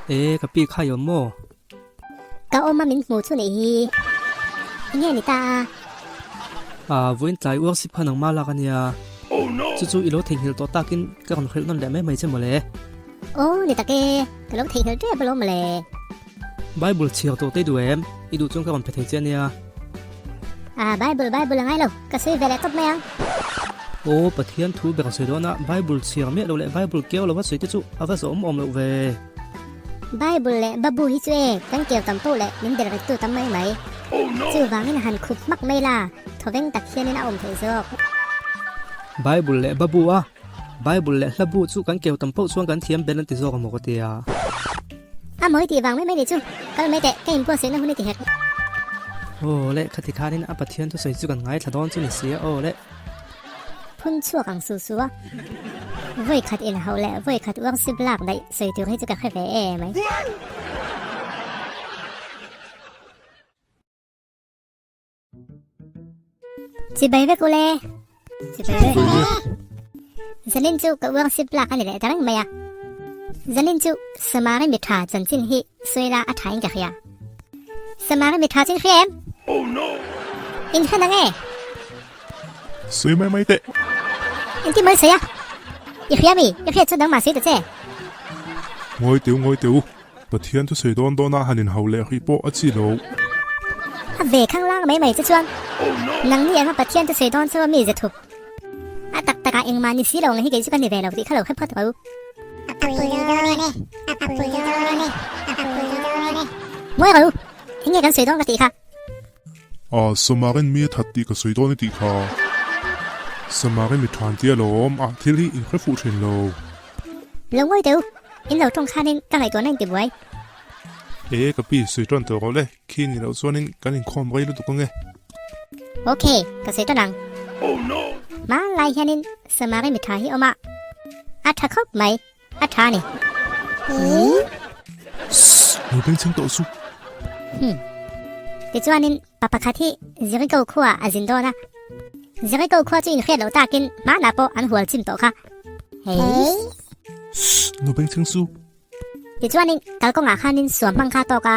E, ka pi kha i awm maw? Ka awm a min hmu chu nih hi. Enge ni ta a? A, vawiin tlai uar sip kha nangmah lak a nia. Chu chu i lo theihnghilh tawh takin ka rawn hrilh nawn leh mai mai che mawle. Aw, ni tak e, ka lo theihnghilh tep alawm mawle. Bible chhiar tawh te i duh em? I duh chuan ka rawn pe thei che a nia. A, Bible, Bible a ngai lo, ka sawi ve leh tawp mai ang. Aw, Pathian thu ber sawi dawn a, Bible chhiar miah lo leh Bible keu lova sawi te chu a va zawm awm loh ve. Bible leh Babu hi chu e, kan keu tam poh leh min der rittu tam mai mai. Chuvangin han khup hmak mai la, thawveng tak hianin a awm theih zawk. Bible leh Babu a, Bible leh hla bu chu kan keu tam poh chuan kan thiam ber an ti zawk a maw ka ti a. A mawi tih vang mai mai ni chu, kal mai teh, ka inbuatsaihna hun i ti hek. Aw le, khati khanin a Pathian thusawi chu kan ngaithla dawn chu ni si a, aw le. Phun chhuak ang su su a, vawi khat inhauh leh vawi khat worship lak daih sawi tur hi chu ka hre ve em mai. Chibai vek ule. Chibai vek. Zanin chu ka worship lak a ni leh ta reng mai a. Zanin chu Samari mi tha chanchin hi sawi la a tha in ka hria. Samari mi tha chu in hria em? In hre nang e? Sawi mai mai teh. Engtin maw i sawi a? I hria mi? I hriat chu nangmah sawi ta che. Ngawi teu ngawi teu. Pathian chu sawi dawn dawn a han inhau leh hrih pawh a chi lo. A ve khang lang mai mai che chuan nangni anga Pathian chu sawi dawn chu a mi ze thup. A tak takah engmah ni si lo ang hi kei chu ka ni ve lo tih kha lo hre phawt rawh u. A pui dawn e, a pui dawn e, a pui dawn e. Ngawi rawh u, eng nge kan sawi dawn ka tih kha. A, Samarin mi a that tih ka sawi dawn i tih kha. Samarin mi than tia lawm a, thil hi in hre fuh thin lo. Lo ngawi teh u, in lo tawng khanin ka ngaihtuahna in ti buai. E, ka pi, sawi tan tawh rawh le, khi ni loh chuanin kan inkhawm rei lutuk ange. Ok, ka sawi tan ang. Hmanlai hianin Samari mi tha hi awm a, a tha khawp mai, a tha a ni. Sss, lo bengchheng tawh suh. Hmm. Tichuanin pa pakhat hi Jericho khuaah a zin dawn a. Jericho khua chu inhriat loh takin hmanah pawh an hual chim tawh kha. Hei. Sss, lo bengchheng suh. Tichuanin kalkawngah khanin suam hmang kha a tawk a,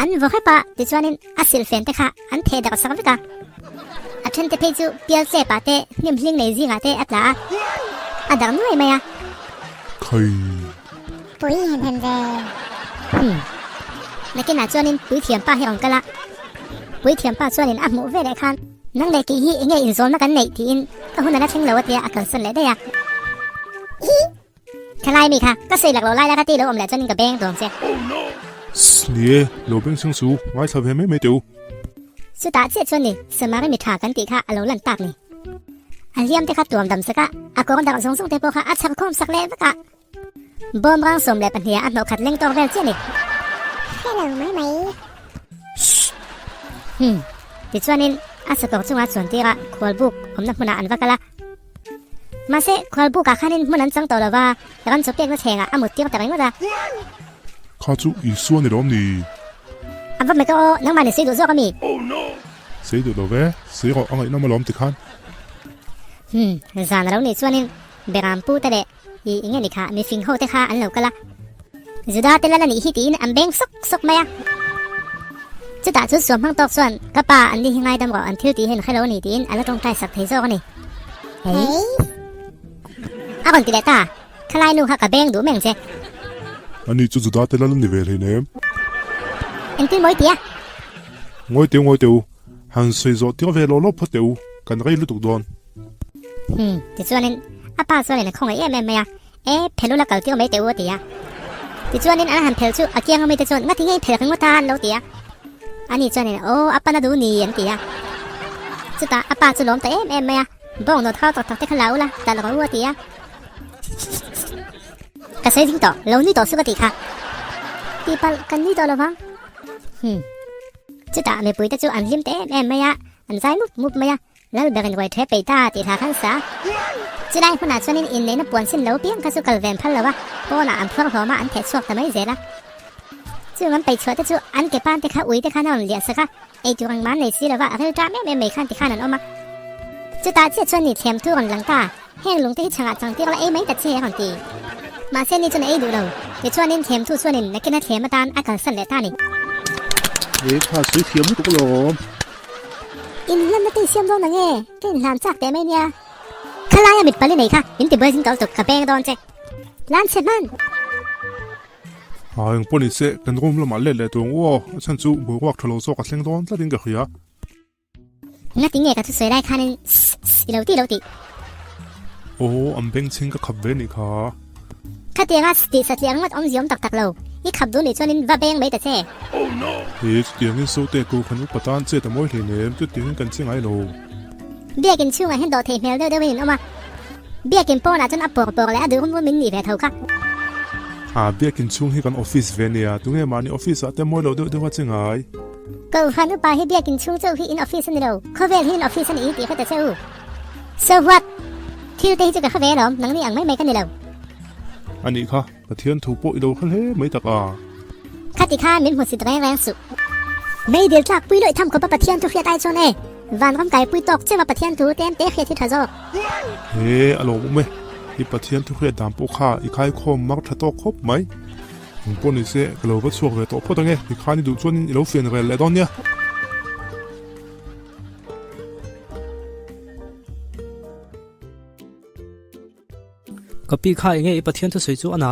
an vaw hrep a, tichuanin a silhfen te kha an theh darh sak vek a. A then te phei chu pial tlepah te hnim hling nei zingah te a tla a, a darh nuai mai a. Khai. Pui hem hem ve. Hmm. Nakinah chuanin puithiam pa hi a rawn kal a, puithiam pa chuanin a hmuh veleh khan, Nang leh kih hi enge inzawlna kan neih tiin ka hun a la thleng lo a tia a kalsan leh daih a. Thalai mi kha, ka sawi lak lo lai la ka ti lo awm leh chuanin ka beng dawng che. Sss, ni e, lo beng chhung chu ngaithla ve mai mai teh u. Chutah chiah chuan ni, Samari mi tha kan tih kha a lo lan tak ni. A hliam te kha tuam dam sak a, a kawng darh zawng zawng te pawh kha a chhar khawm sak leh vek a. Bawm rang 12 ah a hnawh khat leng tawk vel chiah ni. Hello mai mai. Sss. Hmm, tichuanin a sakawr chunga chuan tir a khualbuk awmna hmunah an va kal a. Mahse, khualbukah khanin hmun an chang tawh lo va, ram chaw pekna thlengah a mut tir ta ringawt a. Kha chu Isua ni lawm ni? A va meka aw, nangmah ni sei duh zawk a mi? Sei duh lo ve, sei rawh a ngaihnawm alawm tikhan. Hmm, zan a lo nih chuanin Beram pu te leh i enge ni kha mifing ho te kha an lo kal a. Juda te lal a nih hi tiin an beng sawk sawk mai a. Chutah chu suam hmang tawk chuan ka pa an ni hi ngaidam rawh an thil tih hian hre lo a ni tiin a la tawngtai sak thei zawk a ni. Hei. A rawn ti leh ta, Khalai nu kha ka beng duh meng che. Ani chu Juda te lal a ni ve hlei nem. Engtin mawi tia? Ngawi teu ngawi teu, han sawi zawh tir ve law law phawt teh u, kan rei lutuk dawn. Hmm, tichuanin a pa chuanin a khawngaih em em mai a, E, phel ula kal tir mai teh u a ti a. Tichuanin an han phel chu a kianga mite chuan ngati nge i phel ringawt a an lo ti a. Ani chuanin aw a pan a duh ni an ti a. Chutah a pa chu lawm ta em em mai a, bawng nawt har tak tak te kha la ula talh rawh u a ti a. Ka sawi ding tawh, lo nui tawh suh ka tih kha. Tihpalh kan nui tawh lo vang. Hmm. Chutah mipuite chu an hlim ta em em mai a, an zai mup mup mai a. Lal berin ruai the peih ta tih hla khan sa. Chulai hmunah chuanin inneihna puan sin lo piang kha chu kal ven phal lo a, pawnah an phuar hlawm a, an theh chhuak ta mai zel a. Chung an peih chhuah te chu an ke pan te kha ui te khan a rawn liah sak a, ei tur engmah an nei si lo va, a ril ṭam em em mai khan tikhan an awm a. Chutah chiah chuan ni thlem thu rawn lang ta, heng lung te hi chhangah chang tir la ei mai ta che a rawn ti. Mahse ni chuan a ei duh lo. Tichuanin thlemtu chuanin nakin a thlem atan a kalsan leh ta a ni. He kha sawi thiam lutuk alawm. Inhlanna te i siam dawn ang e, ka inhlan chak teh mai nia. Khalaia mit pali nei kha min ti buai zing tawh lutuk, ka peng dawn che. Lan chhe hman. Ha eng pawh ni se, kan room lamah let leh tur ang u aw, a chhan chu boruak tha lo zawk a thleng dawn tlatin ka hria. Ngati nge ka thusawi lai khanin sss i lo tih lo tih? Aw, an bengchheng ka khap ve nih kha. Khatianga sss tih satliah ringawt awmzia awm tak tak lo. I khap duh nih chuanin va beng mai ta che. He, chutiangin Sote ko khan upa tan chet a mawi hleinem, chutiangin kan che ngai lo. Biakin chhungah hian dawhtheih hmel deuh deuhin in awm a. Biakin pawnah chuan a pawk pawk leh a duh rum rum in nih ve tho kha. A, biakin chhung hi kan office ve nia, tunge mahni office ah te mawi lo deuh deuh a che ngai. Kohhran upa hi biakin chhung chauh hi in office a ni lo, khawvel hi in office a ni tih hre ta che u. So what? Thil te hi chu ka hre ve alawm, nangni ang mai mai ka ni lo. A nih kha, Pathian thu pawh i lo hre hle mai tak a. Khati kha min hmusit reng reng suh. Meidil tlak pui lawih tham khawpa Pathian thu hriat ai chuan e, vanram kai pui tawk cheuha Pathian thu tlem te hriat hi tha zawk. He, a lawmawm e, i Pathian thu hriat dan pawh kha i khaikhawm mar tha tawk khawp mai. Eng pawh ni se, ka lo va chhuak ve tawh phawt ange, tikhan i duh chuanin i lo fian rel leh dawn nia. Ka pi kha enge i Pathian thusawi chu a na?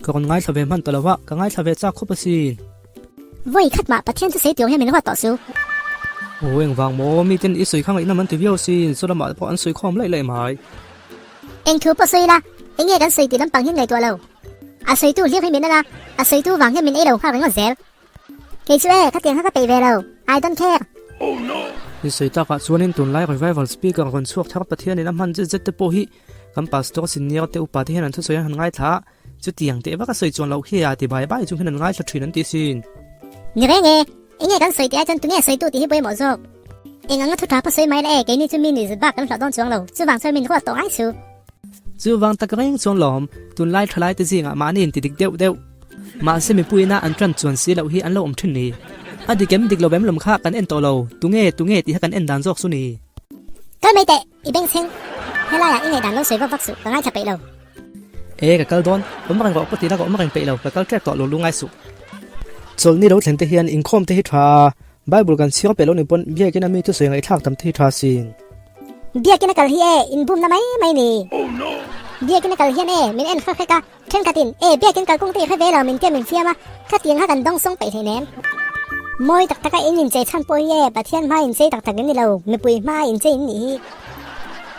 Ka rawn ngaithla ve hman ta lo va, ka ngaithla ve chak khawp asin. Vawi khat mah Pathian thusawi tur hian min ruat tawh su. Aw engvang maw, miten i sawi kha ngaihnam an ti viau asin, chu lamah pawh an sawi khawm laih laih mai. Eng thu pawh sawi ila, enge kan sawi tih lampang hian ngaihtuah lo. A sawitu hlir hi min en a, a sawitu vang hian min ei lo nghal ringawt zel. Kei chu e, khatiang kha ka peih ve lo, I don't care. I sawi takah chuanin tunlai revival speaker rawn chhuak thar Pathianin a hman zet zet te pawh hi kan pastor senior te upa te hian an thusawi an han ngaithla a, chutiang teh vak a sawi chuan loh hi a ti bai bai chung hian an ngaithla thin an ti sin. Ni reng e, enge kan sawi tih ai chuan tunge sawitu tih hi pawimawh zawk. Eng anga thu tha pawh sawi mai la e, keini chu mi nuihzut bak kan hlauh dawn chuang lo, chuvang chuan min ruat tawh ngai su. Chuvang tak reng chuan lawm, tunlai thalai te zingah mahni in ti dik deuh deuh. Mahse mipuiina an tan chuan si loh hi an lo awm thin ni. A dik em dik lo em lawm kha kan en tawh lo, tunge tunge tih kha kan en dan zawk chu ni. Kal mai teh, i bengchheng. Helaiah i ngaihdan lo sawi vak vak suh, ka ngaithla peih lo. E, ka kal dawn, awm reng rawh ka ti la ka awm reng peih lo, ka kal ṭek tawh lo lu ngai suh. Chawlhni lo thlen te hian inkhawm te hi ṭha a, Bible kan chhiar peih lo ni pawn biakin a mi thusawi ngaihthlak tam te hi ṭha sin. Biakin a kal hi e, inbumna mai mai ni. Biakin a kal hian e, min en hrek hrek a, thenkhatin e biakin kalkung te i hre ve lo min tia min fiam a, khatiang kha kan dawng sawng peih hleinem. Mawi tak taka in inchei chhan pawh hi e, Pathian hma inchei tak tak in ni lo, mipui hma inchei in nih hi.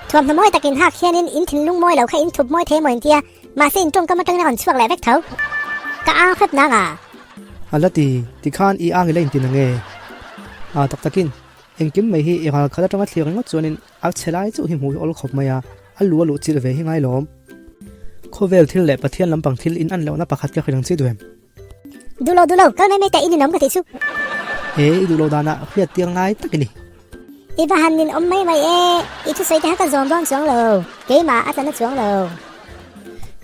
Thuamhnaw mawi tak inhak hianin in thinlung mawi lo kha in thup mawi thei maw intia, mahse in tawngkam atangin a rawn chhuak leh vek tho. Ka ang hrep nang a. A la ti, tikhan i ang i la intin ange. A tak takin. Engkim mai hi i ral khat atanga thlir ringawt chuanin a chhe lai chauh hi hmuh hi awl khawp mai a, a lu a luh chilh ve hi ngai lawm. Khawvel thil leh Pathian lampang thil in an lohna pakhat ka hrilh ang chi duh em? Duh lo, duh lo, kal mai mai teh i ninawm ka tih chu. He i duh loh danah hriat tir ngai tak i ni. I va han ninawm mai mai e, i thusawi te kha ka zawm dawn chuang lo, keimah a tla na chuang lo.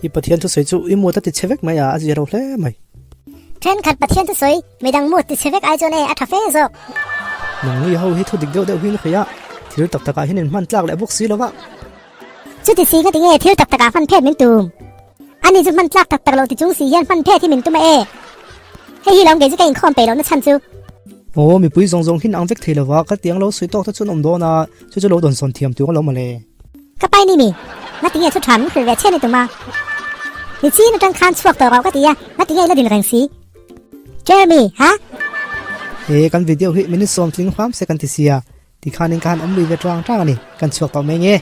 I Pathian thusawi chu i mut a ti chhe vek mai a, a zia lo hle mai. Thenkhat Pathian thusawi midang mut ti chhe vek ai chuan e a tha fe zawk. Nangni ho hi thu dik deuh deuh hian hria, thil tak takah hian in hman tlak leh bawk si lo va. Chuti si nga tinge thil tak takah hman phet min tum? Ani chu hman tlak tak tak lo ti chung si hian hman phet hi min tum a e. Hei hi lawm kei chu ka inkhawm peih lohna chhan chu. Aw, mipui zawng zawng hian ang vek thei lo va, ka tiang lo sawi tawk te chuan awm dawn a, chu chu lo dawnsawn thiam tur alawm mawle. Ka pai ni mi, nga tinge thu tha min hrilh ve chian i tum a? Ni chin atang khan chhuak tawh rauh ka ti a, nga tinge i la din reng si? Jeremy, ha? He kan video hi minute sawm tling hram se kan ti sia, tikhanin ka han awm lui ve tang tang a ni, kan chhuak tawh mai nge.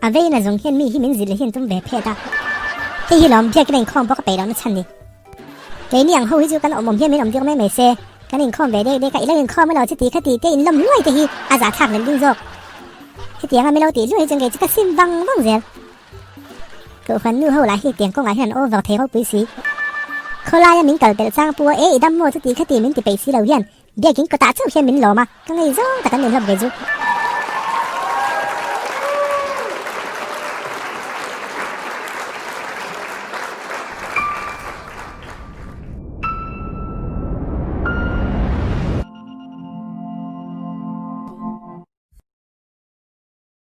A vei na zawng hian mi hi min zilh hian tum ve phet a, hei hi lawm biakin a inkhawm pawh ka peih lohna chhan ni. Keini ang ho hi chu kan awm awm hian min awm tir mai mai se, kan inkhawm ve dek dek a, i lo inkhawm emaw chuti khati te inlawm hluai te hi a zahthlak leh ding zawk. Hetianga min lo tih hluai hi chuan kei chu ka sim vang vang zel. Kohhran nu ho lah hi tiang kawngah hian an over thei ropui si. Khawlaia min kal pelh chang pawh e i dam maw chuti khati min ti peih si lo hian biakin kawtah chauh hian min lawm a, ka ngei zawng tak an inhlawp ve chu.